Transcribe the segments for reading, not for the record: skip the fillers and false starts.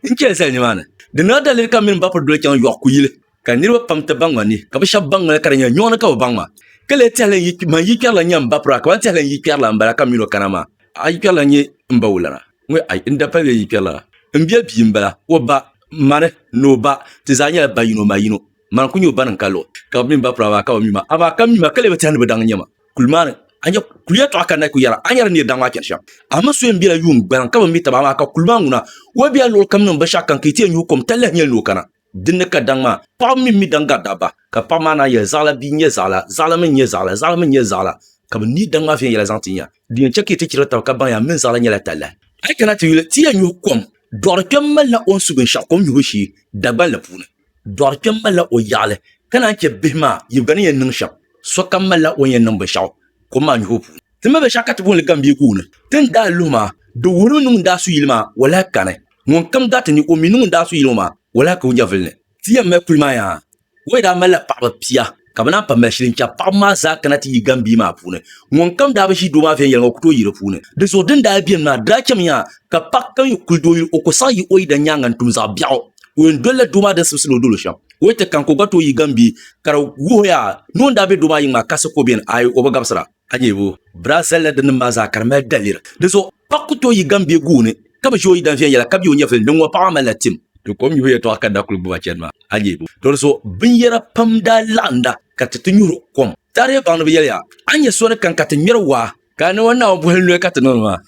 N chɛli zali nimaani. Di niŋla daliri ka m mini m ba piri doli chaŋ yɔɣu kuyili ka niriba pam ti baŋ ma ni ka bɛ shɛba baŋ ma li ka di nyɛ nyɔɣu ni ka bɛ baŋ ma. Ka lee tɛhili n yi man yikpɛrila n-nyɛ m ba pira ka ban tɛhili n yikpɛrila m-bala ka m min o kana maa. A yikpɛrila n-nyɛ m ba wulana? Ŋɔ ai, n dapali bee yikpɛrila la? M bia bia m-bala, o ba, mani ni o ba ti zaa nyɛla ba yino ma yino. Mani ku nyɛ o ba ni n ka luɣi ka bɛ mi m ba pira maa ka bɛ mi ma. Amaa ka mi ma ka lee bi tɛhi ni bɛ daŋ n-nyɛ ma. Kuli maa ni a nya kuli yɛtɔɣa ka na ku yɛra a nyɛla nir daŋ maa chani shɛm. A mi so yɛn bela yuun gbaliŋ ka bi mi taba amaa ka kuli maa ŋuna o bela luɣili kam niŋ binshɛɣu kam ka yi ti yɛn nyuhi kom talahi nyɛli ni o kana. Din ni ka daŋ maa paɣaba mi mi daŋ gari dabba ka paɣaba maa naan yɛli zaɣila bia n-nyɛ zaɣila, zaɣila mi n-nyɛ zaɣila, zaɣila mi n-nyɛ zaɣila ka bɛ neei daŋ maa viɛnyɛla zaŋ ti nya. Din yɛn chɛ ka yi ti chirigi taba ka baŋ ya mini zaɣila nyɛla talahi. A yi kana ti yuli ti yɛn nyuhi kom, dɔɣiri kpɛm malila o ni su binshɛɣu kom nyuhibu shee Dagbanli puuni. Dɔɣiri kpɛm malila o yaɣili ka naan chɛ bihi maa yi gba ni yɛn niŋ shɛm. Sokam malila o ni yɛn niŋ binshɛɣu kom maa nyuhibu puuni. Ti mi binshɛɣu ka ti booni li Gambie gooni. Ti ni daa luhi maa, di wuhirimi ni ŋun daa su yili maa walahi kani. Ŋun kam daa ti ni o mi ni ŋun daa su yili ŋɔ maa walahi ka o nyɛvili ni. Ti yɛn mali kuli maa yaa. O daa malila paɣaba pia ka bɛ naan pa mali shili n-chaŋ paɣaba maa zaa kana ti yi Gambie maa puuni. Ŋun kam daa bi ʒi doo maa viɛnyɛliŋga o ku tooi yi di puuni. Di zuɣu din daa beni maa di daa chami yaa ka paɣa kam yi kuli doo yili o ku saɣi yi o yidana nyaaŋa n-tum zaɣ biɛɣu. O yɛn dolila doo maa din simsi ni o dol o shɛm. O yi ti kani ka o gba tooi yi Gambie ka di wuhiya ni o ni daa be doo maa yiŋ maa kasi ka o beni, aai o bi gabisira. A nyɛ bo, bɛ daa zalila dinnim maa zaa ka di mali daliri. Di zuɣu paɣa ku tooi yi Gambie gooni ka bi ʒi o yidan viɛnyɛla ka be o nyɛvili ni din ŋɔ paɣa maa malila tim. Di kom nyubu yɛtɔɣa ka daa kuli gbuba chani maa. A nyɛ bo, di zuɣu binyɛra pam daa laɣinda ka ti ti nyuhiri kom. Taarihi baŋdiba yɛliya, A ni nyɛ so ni kani ka ti ŋmɛri waa ka a ni o Naawuni bɔhili noli ka ti niŋdi maa.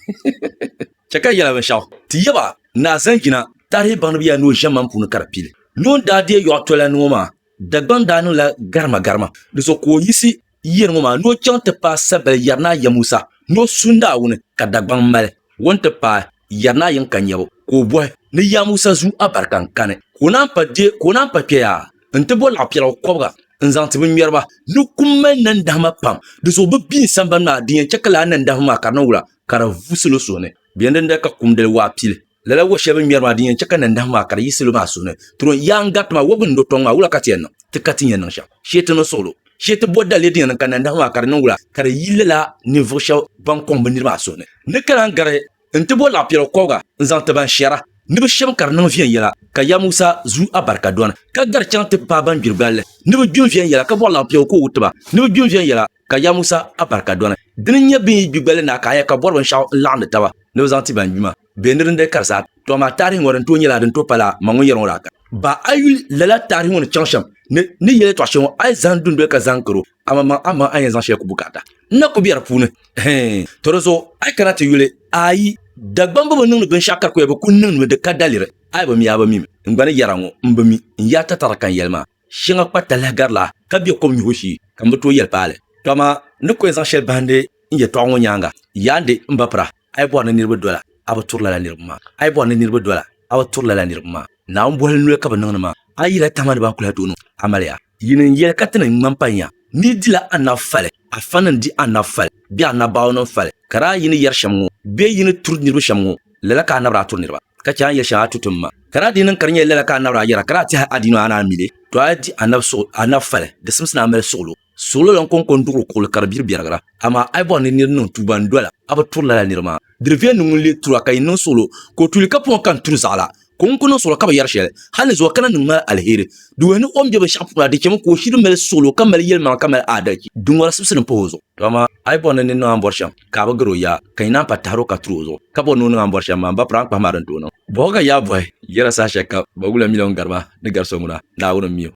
Chɛ ka yɛla binshɛɣu ti yaba Naa Zanjina taarihi baŋdiba yɛliya ni o ʒiɛmani puuni ka di pili. Ni o ni daa deei yɔɣu tolani ŋɔ maa, Dagbaŋ daa niŋla garimagarima. Di zuɣu ka o yiɣisi yɛli ŋɔ maa ni o chaŋ ti paai Sabali Yɛrinaa Yamusa ni o su Naawuni ka Dagbaŋ mali. O ni ti paai Yɛrinaa yiŋ ka nyɛbu ka o bɔhi ni Yamusa zuu abarika n-kani ka o naan pa deei ka o naan pa kpe yaa nti bo laɣ piɛligu kɔbiga n-zaŋ ti binŋmɛriba ni kum mali nandahima pam. Di zuɣu bɛ bi n sambani maa din yɛn chɛ ka lala nandahima maa ka di niŋ wula ka di vu salo suhu ni. Bɛ yɛn dindali ka kum dali waa pili. Lala wa shɛli bɛ ni ŋmɛri maa din yɛn chɛ ka nandahima maa ka di yi salo maa suhu ni. Turo yaa n-gariti maa wɔbigu ni do tɔŋ maa wula ka ti yɛn niŋ? Ti ka ti ni yɛn niŋ shɛm. Shee ti niŋ suɣilo. Shee ti bo daliri din yɛn niŋ ka nandahima maa ka di niŋ wula ka di yi lala ninvuɣ shɛb ban kɔŋ bɛ niriba maa suhu ni. Ni ka lan gari nti bo laɣ piɛligu kɔbiga n-zaŋ ti ban shɛra ni bɛ shɛm ka di niŋ viɛnyɛla ka Ya Musa zuui abarika dɔni, ka gari chaŋ ti paai ban gbiri gballi ni bɛ gbim viɛnyɛla ka bɔri laɣ piɛligu ka o ti ba ni bɛ gbim viɛnyɛla ka Ya Musa abarika dɔni. Dini n-nyɛ bɛ ni yi gbi gballi naai ka a nya ka bɔri binshɛɣu n-laɣindi taba ni bɛ zaŋ ti ban gbi maa bee ni dindali ka di zaa. Tɔ amaa taarihi ŋɔ din tooi nyɛla din tooi pala ma ŋun yɛri ŋɔ daa ka. Ba a yuli lala taarihi ŋɔ ni chaŋ shɛm ni ni yɛli yɛltɔɣa shɛli ŋɔ a yi zahim dundoli ka zahim karo amaŋmaŋ amaŋ a ni yɛn zaŋ shɛli ku bukaata n na ku be di puuni. Hɛɛn to di zuɣu a yi kana ti yuli ayi Dagbamba bi niŋdi binshɛɣu ka di ku yɛli bɛ ku niŋdimi di ka daliri a yi bi mi a bi mimi n gba ni yɛra ŋɔ m bi mi n yaa tatara ka n yɛli maa shɛŋa kpa talahi garila ka be kom nyubu shee ka m bi tooi yɛli paali. To amaa n ni ku yɛn zaŋ shɛli bahindi n yɛtɔɣa ŋɔ nyaaŋa yaandi m ba pira a yi bɔri ni niriba dola a bi turi lala niriba maa a yi bɔri ni niriba dola a bi turi lala niriba maa Naawuni bɔhili noli ka bɛ niŋdi maa a yila tahima ni ban kuli tooi niŋ amaliya yini n-yɛli ka ti ni ŋmani pa nya ni yi dila anabi fali afanim di anabi fali bee anabaawunim fali ka daa yi ni yɛri shɛm ŋɔ bee yi ni turi niriba shɛm ŋɔ lala ka anabi daa turi niriba ka chɛ a ni yɛli shɛm a ti tum ma ka daa di niŋ ka di nyɛla lala ka anabi daa yɛra ka daa tɛhi adiini maa a naan mi li to a yi di anabi fali di simsi ni a mali suɣilo Suɣilo lan kɔŋko n-duɣiri kuɣili ka di biri biɛrigira, amaa a yi bɔri ni nir niŋ tuuba n-dola, a bi turi lala nir maa. Di di viɛli ni ŋun lee tur a ka yi niŋ suɣilo, ka o tuuli ka puŋ ka n-turi zaɣ la, ka o ŋun ku niŋ suɣilo ka bi yɛri shɛli, hal ni zuɣu ka na niŋ mali aliheri. Di wuhi ni o ni be binshɛɣu puuni la, di chɛmi ka o shiri mali suɣilo ka mali yɛlimaŋli ka mali aadalichi. Di ŋɔri sibisi ni pahi o zuɣu. To amaa a yi bɔri ni nir niŋ a ni bɔri shɛm, ka a bi gari o yaa, ka yi naan pa tahir o ka tur o zuɣu, ka bɔri ni o niŋ a ni bɔri shɛm maa, m ba piri a ni kpahi ma din tooi niŋ. Bɔhigu ka yaa bɔhi, yɛra saha shɛli kam, ba wula mi la ŋun gari ma ni gari so ŋuna, Naawuni m-mi o.